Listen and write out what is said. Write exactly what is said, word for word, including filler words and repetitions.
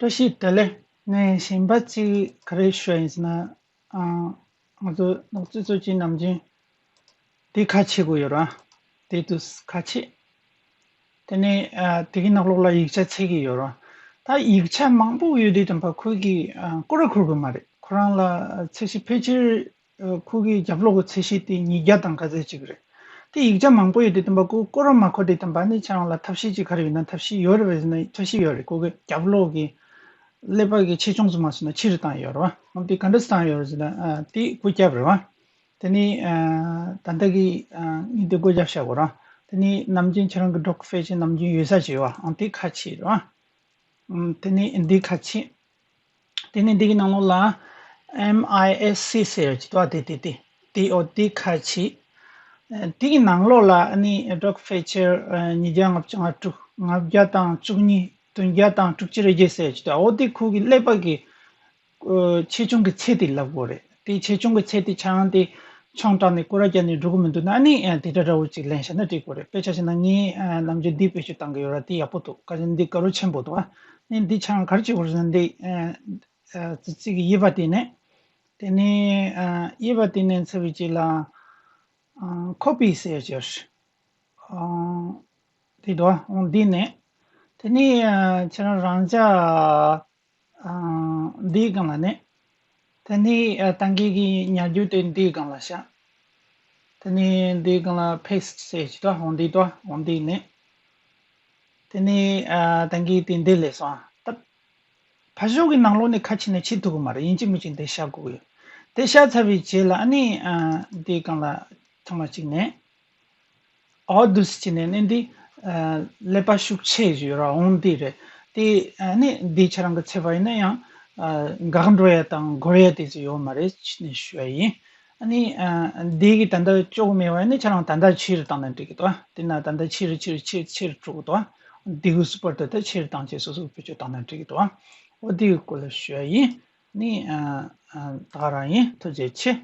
བཀྲ་ཤིས་བདེ་ལེགས། ངས་གཞན་པ་གཅིག་ག་རེ་ཞུ་ཡ་ཡིན་ཟེར་ན། ཨ། ང་ཚོ་ནག་རྩིས་ཚོ་གཅིག་ནམ་རྒྱུན་འདི་ཁ་ཕྱེ་དགོས་ཡོད་ར། དེ་དུས་ཁ་ཕྱེ། དེ་ནས་ཨ་དེ་གི་ནང་ལོགས་ལ་ཡིག་ཆ་འཚོལ་གི་ཡོད་ར། ད་ཡིག་ཆ་མང་པོ་ཡོད་དུས་དམ་པ་ཁོས་ཀྱིས་ཨ་སྐོར་ར་འཁོར་གི་མ་རེད། ཁོ་རང་ལ་ཚད་གཞི་ཕལ་ཆེར། ཁོ་གི་རྒྱབ་ལོགས་ཀྱི་ཚད་གཞི་དེ་ཉིས་བརྒྱ་དང་ག་ཚད་ཅིག་རེད། དེ་ཡིག་ཆ་མང་པོ་ཡོད་དེ་དམ་པ་ཁོ་སྐོར་ར་མ་འཁོར་དེ་དམ་པ་ནི་ཁྱེད་རང་ལ་ཐབས་ཤེས་ཅིག་ག་རེ་ཡོད་ན། ཐབས་ཤེས་ཡོད་རེད་བས་ཟེར་ན་ཐབས་ཤེས་ཡོད་རེད། ཁོ་གི་རྒྱབ་ལོགས་ཀྱི་ཀླད་པ་གི་ཆེ་ཆུང་ཚོ་མ་སོང་ན་ཆེ་རུ་བཏང་ཡོད་རེད་བ། འོ་དེ་ག་འདྲ་བཏང་ཡོད་རེད་ཟེར་ན་ཨ་དེ་སྒོ་བརྒྱབ་རེད་བ། དེ་ནི་ཨ་ད་ལྟ་གི་ཨ་ངས་དེ་སྒོ་བརྒྱབ་བཞག་གོ་ར། དེ་ནི་ནམ་རྒྱུན་ཁྱེད་རང་གི་སྒྲོག་ཕལ་ཆེར་ནམ་རྒྱུན་ཡོད་ས་ཅིག་ཡོད་བ། ཨང་དེ་ཁ་ཕྱེ་རེད་བ། ཨམ། དེ་ནས་འདི་ཁ་ཕྱེ། དེ་ནས་འདི་གི་ནང་ལོགས་ལ་MISC ཟེར་ཡ་ཅིག་འདུག་ཨ། དེ་དེ་དེ་དེ་ཨོ་དེ་ཁ་ཕྱེ། ཨ་དེ་གི་ནང་ལོགས་ལ་ཨ་ནི་སྒྲོག་ཕལ་ཆེར་ཨ་ཉིས་བརྒྱ་ལྔ་བཅུ་ང་དྲུག་ལྔ་བརྒྱ་དང་བཅུ་གཉིས། བདུན་བརྒྱ་དང་དྲུག་ཅུ་རེ་བརྒྱད་ཟེར་ཡ་ཅིག་འདུག་ཨོ་དེ་ཁོ་གི་ཀླད་པ་གི་ཨོ་ཆེ་ཆུང་གི་ཚད་དེ་ལབ་དགོས་རེད། དེ་ཆེ་ཆུང་གི་ཚད་དེ་ཆ་ཡང་དེ་ཆུང་དྲགས་ནས་སྐོར་ར་བརྒྱབ་ནས་འགྲོ་གི་མི་འདུག་ན། ཨ་ནི་ཨ་དེ་འདྲ་འདྲ་བོ་ཅིག་ལེན་བྱས་ན་འགྲིག་གི་རེད། དཔེ་ཆ་བཞག་ན་ངས་ཨ་ནམ་རྒྱུན་འདི་བེད་སྤྱོད་བཏང་གི་ཡོད་ར། དེ་ཡག་པོ་འདུག་ག་ཅི་འདི་དཀར་པོ་ཆེན་པོ་འདུག་ཨ། ནི་འདི་ཆ་ཡང་ག་རེ་བྱེད་དགོས་རེད་ཟེར་ན། འདི་ཨ་ཨ་ཙི་ཙི་གི་དབྱེ་བ་དེ་ནས། དེ་ནས་ཨ་དབྱེ་བ་དེ་ནས་འཚོལ་བའི་རྗེས་ལ་ཨ་ཁོ་པི་ཟེར་ཡ་ཅིག་ཡོད་རེད། ཨ་འདི་འདུག་ཨ། འོང་འདི་ནས། དེ་ནས་ཨ་ཁྱེད་རང་རང་འཇགས། ཨ་འདིའི་སྒང་ལ་ནས། དེ་ནས་ཨ་ད་གིན་གི་ཉར་རྒྱུ་དེ་འདིའི་སྒང་ལ་བཞག་དེ་ནས་འདིའི་སྒང་ལ་paste ཟེར་ཅིག་འདུག་འོང་འདི་འདུག་འོང་འདི་ནས། དེ་ནས་ཨ་ད་གིན་དེ་འདི་ལས་སོང་ཨ། ད་ཕར་ཕྱོགས་ཀྱི་ནང་ལོགས་ནས་ཁ་ཕྱེ་ནས་ཕྱེ་ཐུབ་ཀྱི་མ་རེད། ཡིན་གཅིག་མིན་གཅིག་འདི་བཞག་དགོས་ཀྱི་ཡོད། དེ་བཞག་ཚར་བའི་རྗེས་ལ་ཨ་ནི་ཨ་འདིའི་སྒང་ལ་ཐེངས་མ་གཅིག་ནས། ཨོ་འདུག་སེ་བྱས་ནས་ནི་འདི་ཨ་ཀླད་པ་ཤུགས་ཆེ་ཞིག་ཡོད་ར། འོང་འདི་རེད། དེ་ཨ་ནི་འདི་ཁྱེད་རང་གི་ཚད་པ་ཡིན་ན་ཡང་ཨ་འགག་འགྲོ་ཡ་དང་འགོར་ཡ་དེ་ཚོ་ཡོད་མ་རེད་ཅེས་ནས་ཞུ་ཡ་ཡིན། ཨ་ནི་ཨ་འདི་གི་ད་ལྟ་ལྕོགས་མེད་པ་ཡིན་ན་ཁྱེད་རང་ད་ལྟ་ཆེ་རུ་བཏང་ན་འགྲིག་གི་འདུག་དེ་ན་ད་ལྟ་ཆེ་རུ་ཆེ་རུ་ཆེ་ཆེ་རུ་འགྲོ་གི་འདུག་འདི་གི་སུ་པར་ད་ལྟ་ཆེ་རུ་བཏང་བྱས་སོ་སོ་བེད་སྤྱོད་བཏང་ན་འགྲིག་གི་འདུག་འོ་འདི་གི་སྐོར་ལ་ཞུ་ཡ་ཡིན། ནི་ཨ་ཨ་ད་ག་རང་ཡིན། ཐུགས་རྗེ་ཆེ།